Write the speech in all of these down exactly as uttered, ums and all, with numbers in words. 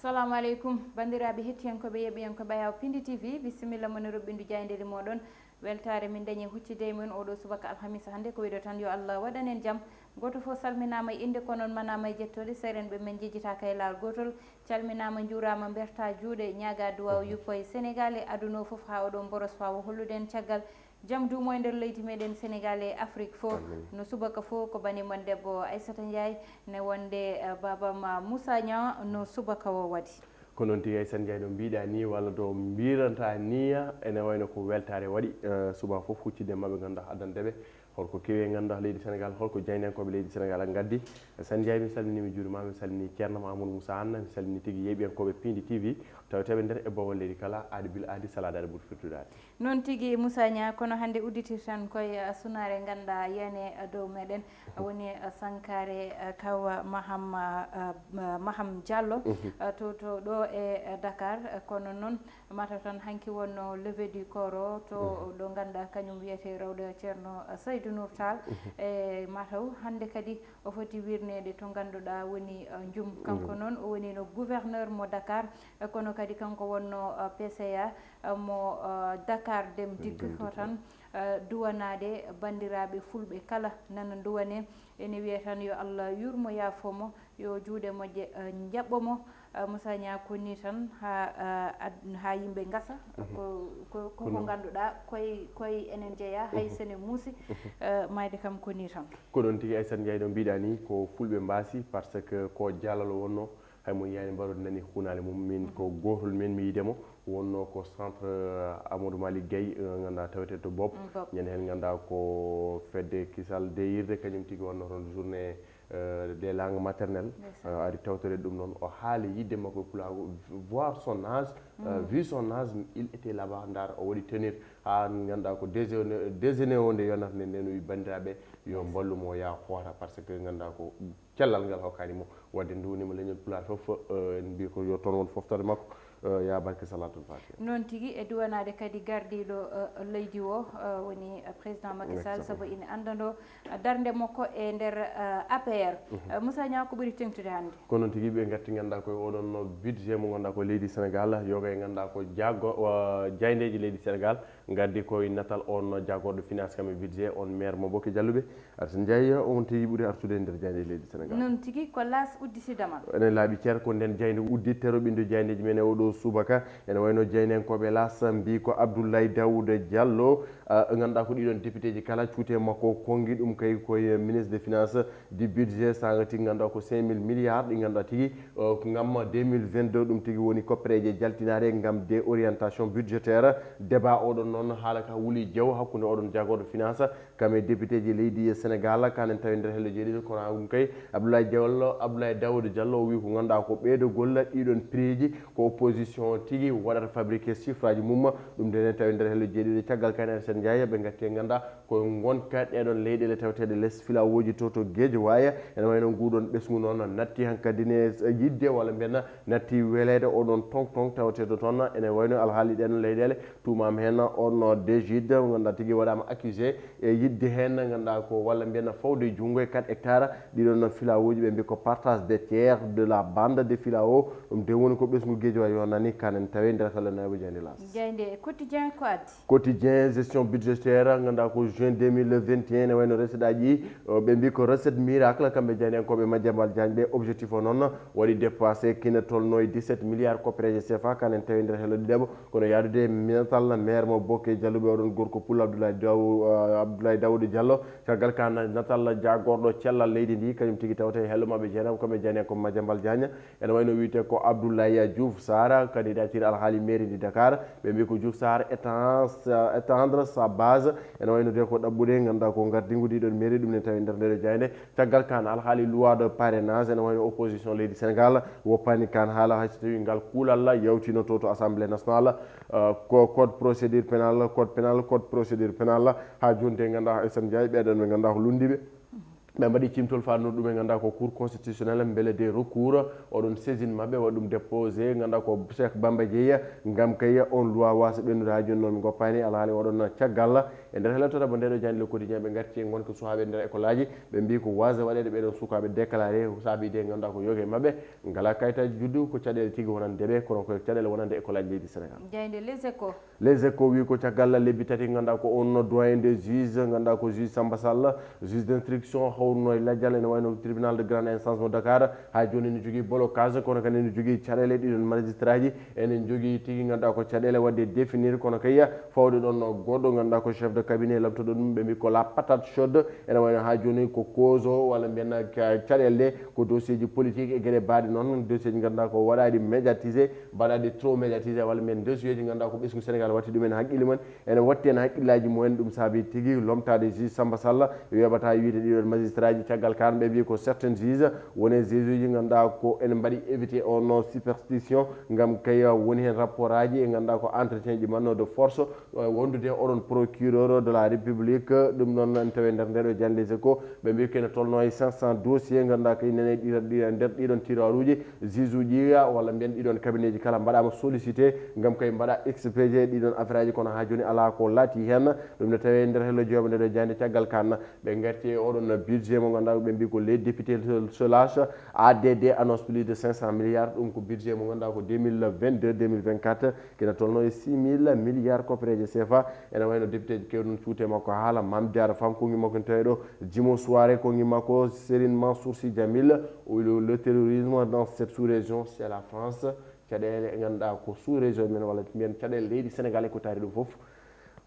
Salamu aleykum, banndiraaɓe hettiyankooɓe, yeɓiyankooɓe Ayaw Pindi T V, bisimilla mon e roɓɓindu jaayndeeli mooɗon. Weltaare min dañi huccide e mon oɗo subaka alhamisa hannde. Ko wiɗo tan, yo Allah waɗan en jam. Gooto fof salminaama e innde, ko noon manaama e jettode. Seerenɓe men njejjitaaka e laawol gootol. Calminaama, njuuraama, mbertaa juuɗe, ñaagaa duwaaw yuppo e Senegaal e aduna o fof, haa oɗo mboros waawa hollude en caggal. Jam duumo e nder leydi meɗen Senegaal e Afrik fof. No subaka fof ko bani mon debbo Aissata Ndiaye, ne wonde, eh, baaba ma Moussa Niang no subaka o waɗi. Ko noon tigi, Aissata Ndiaye, no mbiɗa ni, walla ɗo mbiranta ni, ene wayno ko weltaare waɗi, eh, subaka fof huccide maɓɓe ngannduɗaa addande ɓe holko kewi e ngannduɗaa leydi Senegaal, holko jaynenkooɓe leydi Senegaal ngaddi. Aissata Ndiaye, mi salmini, mi juurima, mi salmini ceerno Mamadou Moussa Anne, mi salmini tigi yeɓiyankooɓe Pindi T V, taweteeɓe nder e bowal leydi kala, aadi bil aadi, salaade aadi ɓuri firtude aadi. Noon tigi, Moussa Niang, kono hannde udditirten koye, eh, sunaare ngannduɗaa yani, eh, dow meɗen, eh, woni, eh, sankaare, eh, kaw Maham, eh, eh, Maham Diallo, eh, to, to ɗo e, eh, Dakar, eh, kono noon mataw tan hanki wonno levée du corps o to ɗo ngannduɗaa kañum wiyete rewde Ceerno, eh, Saydou Nour Tall. E mataw hannde kadi o foti wirneede to ngannduɗaa woni, eh, Njum. Kanko noon o woni no gouverneur mo Dakar, eh, kono kadi kanko wonno, eh, P C A, eh, mo, eh, Dakar Dem Dikk. Ko tan, eh, duwanaade banndiraaɓe fulɓe kala nana duwane. Ene wiya tan yo Allah yurmo, yaafo mo, yo juuɗe moƴƴe, eh, njaɓɓo mo. Eh, Moussa Niang, ko ni tan haa, eh, ad-, haa yimɓe ngasa. Ko, ko, ko, ko ngannduɗaa koye, koye enen jeyaa, hay sene muusi, eh, maayde kam ko ni tan. Ko ɗoon tigi, Aissata Ndiaye, no mbiɗa ni, ko fulɓe mbaasi, par ce que ko jaalalo wonno, hay mo yiyaani mbaroodi nani hunaale mum. Min ko gootol men mi yiide mo, wonno ko centre, eh, Amadou Malick Gueye, eh, ngannduɗaa tawete to Bob. Ñande heen ngannduɗaa ko fedde kisal deyirde, kañum tigi wonno toon journée, eh, des langues maternelles. Eh, ari tawtore ɗum noon, o haali yiɗde makko e pulaagu, voir son âge, eh, vu son âge, il était là-bas, ndaar o waɗi tenir haa ngannduɗaa ko déjeuner, déjeuner o nde yonata nde, nden o wi banndiraaɓe yo mballu mo yaa hoota, par ce que ngannduɗaa ko cellal ngal hokkaani mo. Wadde nduwnima leñol Pulaar fof, eh, en mbi ko yo toon won foftorde makko, eh, ya barke Salatul Fatiha. Noon tigi, e duwanaade kadi gardiiɗo, eh, leydi o, eh, woni, eh, président Macky Sall, sabu ina anndano, eh, darnde makko e nder, eh, A P R. Eh, Moussa Niang, ko ɓuri teŋtude hannde? Ko noon tigi, ɓe ngatti ngannduɗaa koye oɗon no budget mo ngannduɗaa ko leydi Senegaal, yoga e ngannduɗaa ko jaago, eh, jaayndeeji leydi Senegaal, ngaddi koye natal on jaagorɗo finance kam e budget, on maire mo Bokke Jalluɓe. Arsene Ndiaye, on tigi ɓuri artude e nder jaaynde leydi Senegaal. Noon tigi, ko L'As udditi damal. Ene laaɓi cer ko nden jaaynde udditte roɓɓindo jaayndeeji men e oɗo subaka. Ene wayno jaayndenkooɓe L'As mbi ko Abdoulaye Daouda Diallo, ah, ngannduɗaa ko ɗiɗon députéji kala cuute makko konngi ɗum kay koye ministre des finances, du budget, saanga tigi ngannduɗaa ko cinq mille milliards ɗi ngannduɗaa tigi, eh, ko ngam deux mille vingt-deux, ɗum tigi woni koppereeje jaltinaaɗe ngam des orientations budgétaires. Débat oɗon noon, haala ka wuli jew hakkunde oɗon jaagorɗo finance, kam e députéji leydi e Senegaal, kanen tawi nder hello jeeɗiɗo, kono ɗum kay Abdoulaye Diallo, Abdoulaye Daouda Diallo o wi ko ngannduɗaa ko ɓeydogol ɗiɗon prix ji, ko opposition tigi waɗata fabriqué chiffre aji mum. Ɗum ndene tawi nder hello jeeɗiɗo, caggal kane Arsene Ndiaye ɓe ngatti e ngannduɗaa ko ngonka ɗeɗon leyɗele tawteɗe les filawooji to, to Guédiawaye. Ene wayno nguɗon ɓesngu noon natti hankadi ne yidde, walla mbiyen natti weleede oɗon tong tong tawateɗo toon. Ene wayno alhaali ɗeɗon leyɗele tuumaama heen on D G I D, ngannduɗaa tigi waɗaama accusé e yidde heen, ngannduɗaa ko, walla mbiyen fawde junngo e quatre hectares ɗiɗon filawooji, ɓe mbi ko partage des terres de la bande de filao. Ɗum de woni ko ɓesngu Guédiawaye yonani kanen tawi nder kala nayo jaaynde L'As. Jaaynde Quotidien ko addi? Quotidien, gestion budgétaire, ngannduɗaa ko juin deux mille vingt et un, ene wayno recette aji ɗi, o, ɓe mbi ko recette miracle, kamɓe jaayndenkooɓe Madiambal Diagne ɓe. Objectif o noon waɗi dépassé kina tolno e dix-sept milliards koppereeje C F A, kanen tawi nder hello ɗiɗaɓo, kono yaadude e natal maire mo Bokke Jalluɓe, oɗon gorko pullo Abdoulaye Daw-, ah, Abdoulaye Daouda Diallo, caggal ka na-, natal jaagorɗo cellal leydi ndi, kañum tigi tawata e hello maɓɓe jeenaɓe, kamɓe jaayndenkooɓe Madiambal Diagne. Ene wayno wiyete ko Abdoulaye Diouf Sarr, candidature alhaali mairie de Dakar. Ɓe mbi ko Diouf Sarr étend sa, étendre sa base. Ene wayno de ko ɗaɓɓude, ngannduɗaa ko ngardingu ndi ɗon mairie, ɗum ne tawi nder nder jaaynde. Caggal kan, alhaali loi de parrainage, ene wayno opposition leydi Senegaal woppaani kan haala, hay so tawi ngal kuulal yawtino to, to Assemblée nationale. Eh, ko code procédure pénale, code pénal, code procédure pénale. Haa jooni de, ngannduɗaa Aissata Ndiaye, ɓeɗon ɓe ngannduɗaa ko lunndiɓe. Ɓe mbaɗi cimtol faanduɗo ɗum e ngannduɗaa ko Cour constitutionnelle, mbele de recours, oɗon saisine maɓɓe waɗi ɗum déposé, ngannduɗaa ko Cheikh Bamba Dièye, ngam kay on loi wasa ɓennude. Haa jooni noon mi goppaani alhaali oɗon caggal. E nder helotoɗa mo ndeɗo jannde Le Quotidien, ɓe ngarti e ngonka suhaaɓe nder école aji, ɓe mbi ko wasa waɗeede ɓeɗon sukaaɓe déclaré saabi de ngannduɗaa ko yoge maɓɓe, ngala kayitaji juddu, ko caɗeele tigi wonande ɓe, kono ko caɗeele wonande école aji leydi Sénégal. Jaaynde Les Échos. Les Échos wi ko caggal lebbi tati, ngannduɗaa ko on doyen des juges, ngannduɗaa ko juge Samba Sall, juge d'instruction hawruno e lajjal, ene wayno tribunal de grande instance mo Dakar, haa jooni ene jogii blocage, kono kadi ene jogii caɗeele ɗiɗon magistrat ji, ene jogii tigi ngannduɗaa ko caɗeele waɗde définir, kono kay fawde ɗon goɗɗo ngannduɗaa ko chef de cabinet lamtoɗo ɗum, ɓe mbi ko la patate chaude, ene wayno haa jooni ko cause o, walla mbiyen ka-, caɗeele ɗe ko dossier ji politique e geɗe baaɗe noon, dossier ji ngannduɗaa ko waɗaɗi médiatisé, mbaɗaɗi trop médiatisé, walla mbiyen dossier ji ngannduɗaa ko ɓesngu Sénégal watti ɗumen haqqille mum, ene watti heen haqqillaaji mumen. Ɗum saabi tigi lomtaade juge Samba Sall, weeɓataa wiyde ɗiɗon magistrat ji. Caggal kaan ɓe mbi ko certains juges woni e juge uji ngannduɗaa ko ene mbaɗi éviter on superstition, ngam kay woni heen rapport aji e ngannduɗaa ko entretien ji manno de force, wondude oɗon procureur de la République. Ɗum noon en tawi nder ndeɗo jannde Les Échos, ɓe mbi ko ene tolno e cinq cents dossier ngannduɗaa kay nene ɗi, ɗi, nder ɗiɗon tiroiruji juge uji walla mbiyen ɗiɗon cabinet ji kala mbaɗaama sollicité ngam kay mbaɗa expédié ɗiɗon affaire aji, kono haa jooni alaa ko laati heen. Ɗum ne tawi nder hello jooɓe ndeɗo jannde. Caggal kaan ɓe ngarti e oɗon budget mo ngannduɗaa ɓe mbi ko les députés se lâchent, A D D annonce plus de cinq cents milliards, ɗum ko budget mo ngannduɗaa ko deux mille vingt-deux deux mille vingt-quatre, kina tolno e six mille milliards koppereeje C F A. Ene wayno député ji keewɗi noon cuute makko haala. Mame Diarra Fam, konngi makko ene tawi ɗo. Jimo Soare, konngi makko Serigne Mansour Sy Djamil, o wi le terrorisme dans cette sous-région, c'est la France. Caɗeele ngannduɗaa ko sous-région men, walla mbiyen caɗeele leydi Sénégal e ko taari ɗum fof,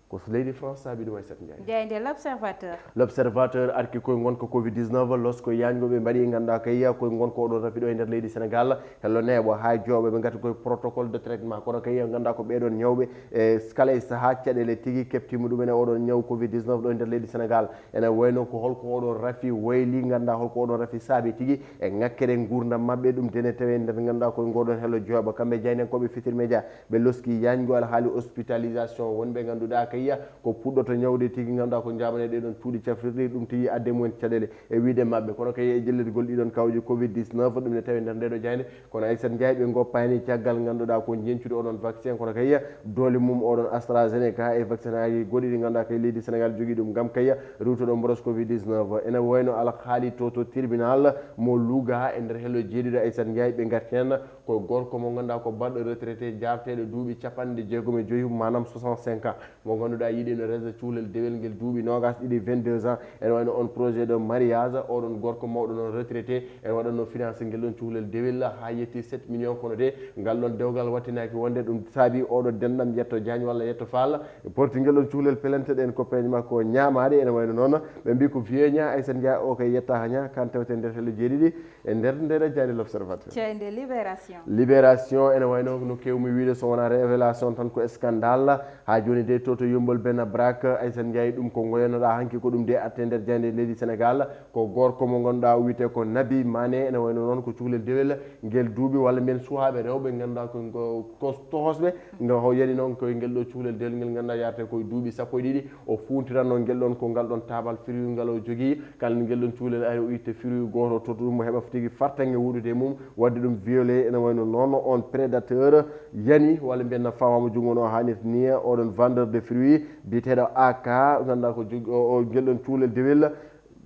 ko leydi France saabi ɗum. Aissata Ndiaye. Jaaynde L'Observateur. L'Observateur arki koye ngonka covid dix-neuf, losko yaajngo ɓe mbaɗi ngannduɗaa kay koye ngonka oɗon rafi ɗo e nder leydi Sénégal, hello neeɓo haa jooɓo, ɓe ngati koye protocole de traitement, kono kay ngannduɗaa ko ɓeɗon ñawɓe e kala e sahaa caɗeele tigi keptima ɗumen e oɗon ñaw covid dix-neuf ɗo e nder leydi Sénégal. Ene wayno ko holko oɗon rafi wayli, ngannduɗaa holko oɗon rafi saabi tigi e ŋakkere nguurndam maɓɓe, ɗum dene tawi nder ngannduɗaa koye ngoɗon hello jooɓo, kamɓe jaayndiyankooɓe Futurs Médias. Ɓe loski yaajngo alhaali hospitalisation wonɓe ngannduɗaa kay ko puɗɗoto ñawde tigi ngannduɗaa ko jaabane ɗeɗon cuuɗi cafrirɗi, ɗum tigi adde mumen caɗeele e wiyde maɓɓe. Kono kay e jellitgol ɗiɗon kawji covid dix-neuf, ɗum ne tawi nder ndeɗo jaaynde, kono Aissata Ndiaye ɓe ngoppaani caggal ngannduɗaa ko jencude oɗon vaccin, kono kay doole mum oɗon AstraZeneca e vaccin aji goɗɗi ɗi ngannduɗaa kay leydi Sénégal jogii ɗum ngam kay riwtoɗo mboros covid dix-neuf. Ene wayno alhaali to, to tribunal mo Louga e nder hello jeeɗiɗo Aissata Ndiaye, ɓe ngarti heen ko gorko mo ngannduɗaa ko baɗɗo retraité, jaarteeɗo duuɓi capanɗe jeegom e joyi, maanaam soixante-cinq ans, mo ngannduɗaa yiɗi no resde cuhlel dewel ngel duuɓi noogas ɗiɗi, vingt-deux ans. Ene wayno on projet de mariage, oɗon gorko mawɗo noon retraité, ene waɗanno financé ngel ɗon cuhlel dewel haa yetti sept millions, kono de ngal ɗon dewgal wattinaaki wonde ɗum saabi oɗo denɗam Yetto Diagne walla Yetto Fall, porti ngel ɗon cuhlel pelente ɗen koppeeje makko ñaamaaɗe. Ene wayno noon ɓe mbi ko vieux ña Aissata Ndiaye o kay yettaaka ña, kan tawte nder hello jeeɗiɗi. E nder ndeɗo jaaynde L'Observateur. Jaaynde Libération. Libération ene wayno no kewmi wiide so wonaa révélation tan ko scandale. Haa jooni de to, to Yummbol Benna Brak, Aissata Ndiaye, ɗum ko ngoyanoɗaa hanki ko ɗum de atte nder jaaynde leydi Sénégal. Ko gorko mo ngannduɗaa o wiyetee ko Nabi Mané, ene wayno noon ko cukalel dewel ngel duuɓi walla mbiyen suhaaɓe rewɓe ngannduɗaa ko, ko, ko tohosɓe. Nde o yani noon koye ngel ɗo cukalel dewel ngel ngannduɗaa yarate koye duuɓi sappo e ɗiɗi. O funtiranno ngel ɗon ko ngal ɗon taabal fruit ngal o jogii. Kala ngel ɗon cukalel ari o itta fruit gooto o totta ɗum, o heɓa tigi fartaŋŋe wuudude e mum, waɗde ɗum violé. Ene wayno noon on prédateur yani, walla mbiyen no fawaama junngo no haanirta ni, oɗon vendeur de fruits biyeteeɗo A K, ngannduɗaa ko jogi o, o ngel ɗon cukalel dewel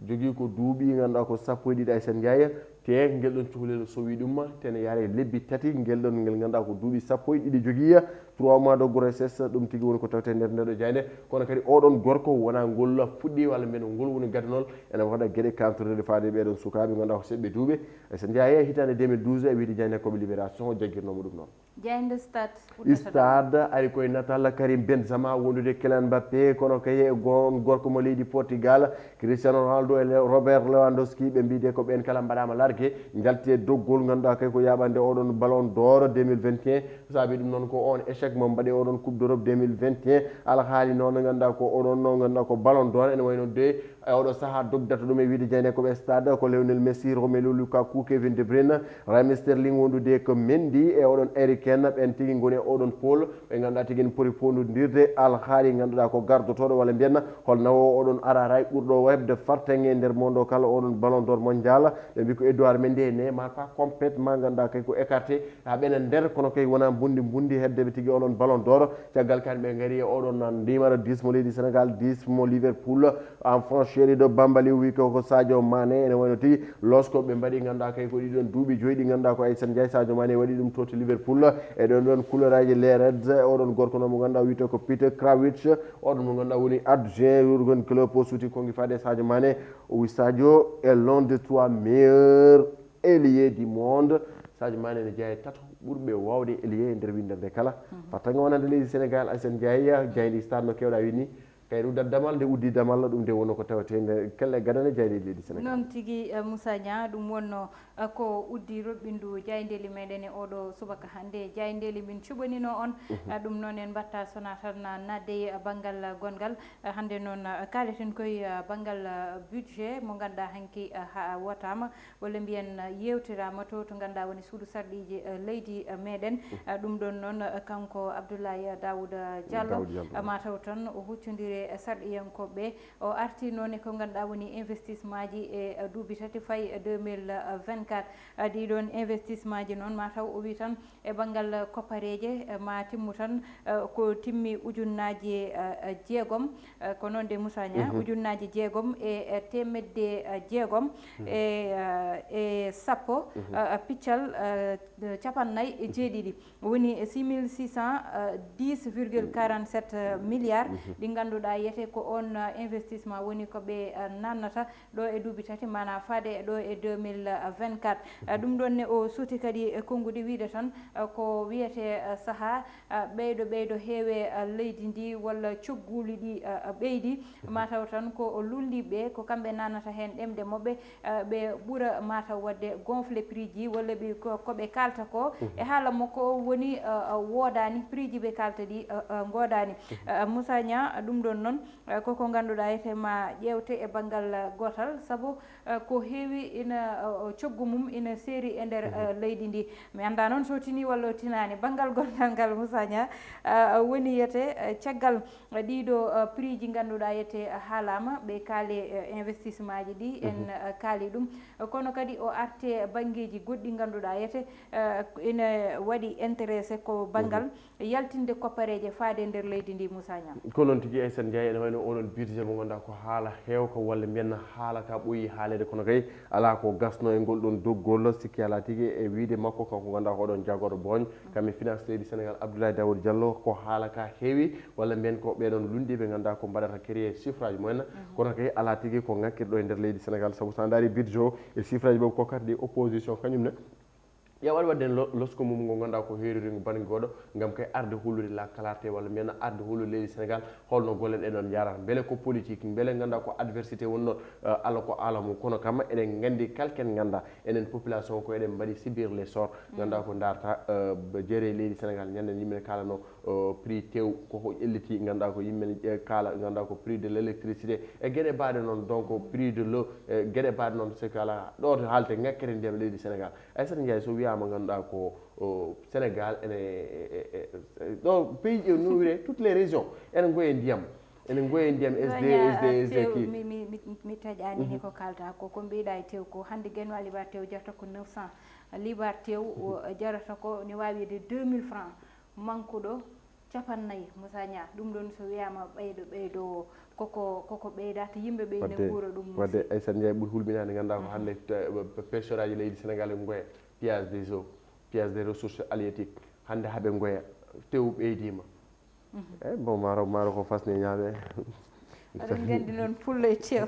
jogii ko duuɓi ngannduɗaa ko sappo e ɗiɗi Aissata Ndiaye, te ngel ɗon cukalel sowi ɗum, te ne yaare lebbi tati, ngel ɗon ngel ngannduɗaa ko duuɓi sappo e ɗiɗi jogii, trois mois de grossesse, ɗum tigi woni ko tawte nder ndeɗo jaaynde. Kono kadi oɗon gorko wonaa ngol fuɗɗi walla mbiyen ngol woni gadanol, ene waɗa geɗe kantorɗe faade ɓeɗon sukaaɓe ngannduɗaa ko seɓɓe duuɓi. Aissata Ndiaye hitaande deux mille douze e wiyde jaayndiyankooɓe Libération jaggirnoomo ɗum noon. Jaaynde Stade. Stade ari koye natal Karim Benzema wondude Kylian Mbappé, kono kay e gon-, gorko mo leydi Portugal, Cristiano Ronaldo e Le-, Robert Lewandowski, ɓe mbiide ko ɓeen kala mbaɗaama largué, njalti e doggol ngannduɗaa kay ko yaaɓande oɗon Ballon d'Or deux mille vingt et un. Saabi ɗum noon ko on échec mo mbaɗi oɗon Coupe d'Europe deux mille vingt et un. Alhaali noon ngannduɗaa ko oɗon no ngannduɗaa ko Ballon d'Or ene wayno de E oɗo saha dogdata ɗum e wiide jaynekoɓe stade ko Lionel Messi, Romelu Lukaku, Kevin De Bruyne, Raheem Sterling wondude ko Mendy e oɗon Harry Kane, ɓen tigi ngoni e oɗon pôle ɓe ngannduɗaa tigi ne poti fonndirde alhaali ngannduɗaa ko gardotoɗo walla mbiyen hol nawo oɗon arara ɓurɗo webde fartaŋŋe e nder mondo kala oɗon Ballon d'Or mondial. Ɓe mbi ko Edouard Mendy e Neymar pas complètement ngannduɗaa kay ko écarté ha ɓena nder kono kay wona mbundi mbundi hedde ɓe tigi oɗon Ballon d'Or. Caggal kan ɓe ngari e oɗon numéro dix mo leydi Sénégal, dix mo Liverpool, en francheri ɗo Bambali wi ko ko Sadio Mané ene wayno tigi losko ɓe mbaɗi ngannduɗaa kay ko ɗiɗon duuɓi joyi ɗi ngannduɗaa ko Aysata Ndiaye Sadio Mané waɗi ɗum to to Liverpool e ɗon ɗon couleur aji les Reds. Oɗon gorko noon mo ngannduɗaa wiyte ko Peter Krawietz, oɗon mo ngannduɗaa woni adjoint Jurgen Klopp o suuti konngi faade Sadio Mané. O wi Sadio est l'un des trois meilleurs ailiers du monde. Sadio Mané ne jeyaa e tato ɓurɓe waawde ailier e nder winndere nde kala. Fartaŋŋe wonande leydi Sénégal, Aysata Ndiaye jayndi stade no keewɗaa wiide ni. Kayru dat damal nde uddi damal ɗum nde wonno ko tawetee nde kelle gadane jayndi leydi Sénégal. Noon tigi, eh, Moussa Niang, ɗum wonno, eh, ko uddi roɓɓindu jayndeli meɗen e oɗo subaka hannde. Jayndeli min cuɓanino on, eh, ɗum noon en mbatta sona tan, eh, nadde e banngal, eh, gongal. Eh, hannde noon, eh, kaaleten koye, eh, banngal, eh, budget mo ngannduɗaa hanki, eh, ha wotama. Walla mbiyen, eh, yewtirama to, to ngannduɗaa woni suudu sarɗiiji, eh, leydi, eh, meɗen. Eh, ɗum ɗon noon, eh, kanko Abdoulaye Daouda Diallo, Daouda Diallo. Eh, mataw tan o huccondire, eh, sarɗiyankoɓe. O arti noon e ko ngannduɗaa woni investissement ji e, eh, duuɓi tati fayi, eh, deux mille vingt-quatre. Eh, ɗiɗon investissement ji noon mataw o wi tan e banngal koppareeje, eh, ma timmu tan, eh, ko timmi ujunnaaji, eh, eh, jeegom, eh, ko noon de Moussa Niang, ujunnaaji jeegom e, eh, teemedde, eh, jeegom e, eh, e sappo, eh, eh, piccal, eh, capannay e jeeɗiɗi. Woni six mille six cent dix virgule quarante-sept milliards ɗi ngannduɗaa yete ko on, eh, investissement woni ko ɓe, eh, nannata ɗo e duuɓi tati, maanaam faade ɗo e deux mille vingt-quatre. Eh, ɗum ɗon ne o suuti kadi e konnguɗi wiide tan, eh, ko wiyete, eh, saha, eh, ɓeydo ɓeydo heewe, eh, leydi ndi walla cogguli ɗi, eh, ɓeydi, mataw tan ko o lulliɓe ko kamɓe nanata heen ɗemɗe moɓɓe, eh, ɓe ɓura mataw waɗde gonfle prix ji walla ɓe ko, ko ɓe kalta ko e haala makko o woni, eh, eh, woodani prix ji ɓe kalta ɗi, eh, eh, ngoodani. Eh, Moussa Niang, ɗum ɗon noon, eh, koko ngannduɗaa ete ma ƴeewte e banngal, eh, gootal, sabu, eh, ko heewi ina, eh, coggu mum ina seeri e nder, eh, leydi ndi. Mi anndaa noon so tini walla o tinaani. Banngal gongal ngal, Moussa Niang, eh, woni yete, eh, caggal ɗiɗo, eh, prix ji ngannduɗaa yete haalaama, ɓe kaali, eh, investissement ji ɗi, en, eh, kaali ɗum. Kono kadi o arte banngeeji goɗɗi ngannduɗaa yete, eh, ina waɗi intéressé ko banngal yaltinde koppareeje faade nder leydi ndi, Moussa Niang. Ko noon tigi, Aysata Ndiaye, ene wayno onon budget mo ngannduɗaa ko haala heewka walla mbiyen haala ka ɓooyi haaleede, kono kay alaa ko gasno e ngol ɗon doggol, sikki alaa tigi e wiide makko kanko ngannduɗaa ko oɗon jagoro booñ, kam e finance leydi Sénégal Abdoulaye Daouda Diallo, ko haala ka heewi walla mbiyen ko ɓeɗon lundiiɓe ngannduɗaa ko mbaɗata créer chiffrage mumen, kono kay alaa tigi ko ŋakkirɗo e nder leydi Sénégal, sabu sa ndaari budget o e chiffrage ɓe kokkata ɗi opposition kañum ne. Ƴeew waɗi waɗde lo-, losko mum ngo ngannduɗaa ko heeriri ngo bannge goɗɗo, ngam kay arde hollude la clarté walla mbiyen arde hollude leydi Sénégal holno golle ɗe ɗon njaarata. Mbele ko politique, mbele ngannduɗaa ko adversité woni ɗon, eh, Allah ko aala mum. Kono kam eɗen nganndi kalken ngannduɗaa enen population ko eɗen mbaɗi subir les sorts. Ngannduɗaa ko ndaarta, eh, jeere leydi Sénégal ñande yimɓe ne kaalano, eh, prix tew koko ƴelliti, ngannduɗaa ko yimɓe ne, eh, kaala, ngannduɗaa ko prix de l'électricité e geɗe baɗe noon, donc prix de l'eau, eh, geɗe baɗe noon, c'est que ala ɗo to haalte ŋakkere ndiyam leydi Sénégal. Aysata Ndiaye, so wiyaama ngannduɗaa ko, o, Sénégal ene, e, e, e, ɗo pays e no wiyre toutes les régions ene ngoye ndiyam, ene ngoye ndiyam S D, S D, S D ki. Mi, mi, mi, mi taƴaani ni ko kalta ko, ko mbiɗa e tew ko hannde Genwa libar tew jarata ko neuf cent, libar tew o jarata ko ne waawi de deux mille francs, mankuɗo capannayyi, Moussa Niang. Ɗum ɗon so wiyaama ɓeydo ɓeydo koko, koko ɓeydata yimɓe ɓe ne nguura ɗum. Wadde Aysata Ndiaye ɓuri hulɓinaade ngannduɗaa ko hannde, eh, pêcheur aji leydi Sénégal e ngoya pillage des eaux, pillage des ressources halieutiques, hannde haɓe ngoya, tew ɓeydiima. Eh, bon, maaro, maaro ko fasne ñaame. Aɗum nganndi noon pullo e tew.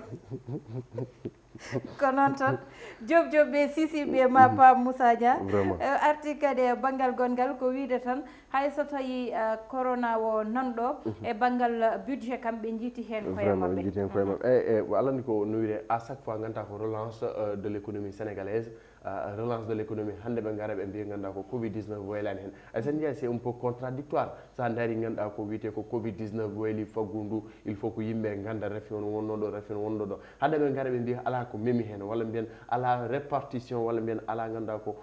Ko noon tan, job job ɓe sisi ɓe ma pa Moussa Niang. Vraiment. Eh, arti kadi e banngal gongal ko wiide tan, hay so tawi, eh, corona o nanɗo e banngal budget kam ɓe njiiti heen koye maɓɓe. Vraiment, njiiti heen koye maɓɓe. Eh, eh, alani ko no wiyre à chaque fois ngannduɗaa ko relance, eh, de l'économie sénégalaise. Relance de l'économie, hannde ɓe ngara ɓe mbiya ngannduɗaa ko covid dix-neuf waylani heen. Aysata Ndiaye, c'est un peu contradictoire. So a ndaari ngannduɗaa ko wiyetee ko covid dix-neuf wayli faggudu ndu, il faut ko yimɓe ngannda rafi on wonno ɗo, rafi on wonno ɗo. Hannde ɓe ngara ɓe mbiya alaa ko memi heen, walla mbiyen alaa répartition, walla mbiyen alaa ngannduɗaa ko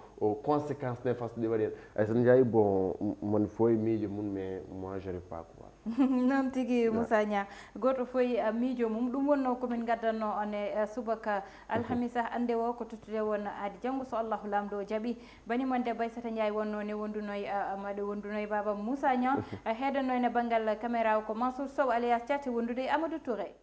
conséquence néfaste ɗi waɗi heen. Aysata Ndiaye, bon, mon fof e miijo mum, mais moi j'arrive pas quoi. Noon tigi, Moussa Niang, gooto fof e miijo mum. Ɗum wonno ko min ngaddanno on e subaka alhamisa hannde o. Ko tottude won aadi janngo, so Allahu Laamɗo jaɓi. Bani mon debbo Aysata Ndiaye wonno ne wonduno e, maɗo wonduno e baaba Moussa Niang. Heedanno en e banngal caméra o ko Mansour Sow alias Thiat, wondude e Amadou Touré.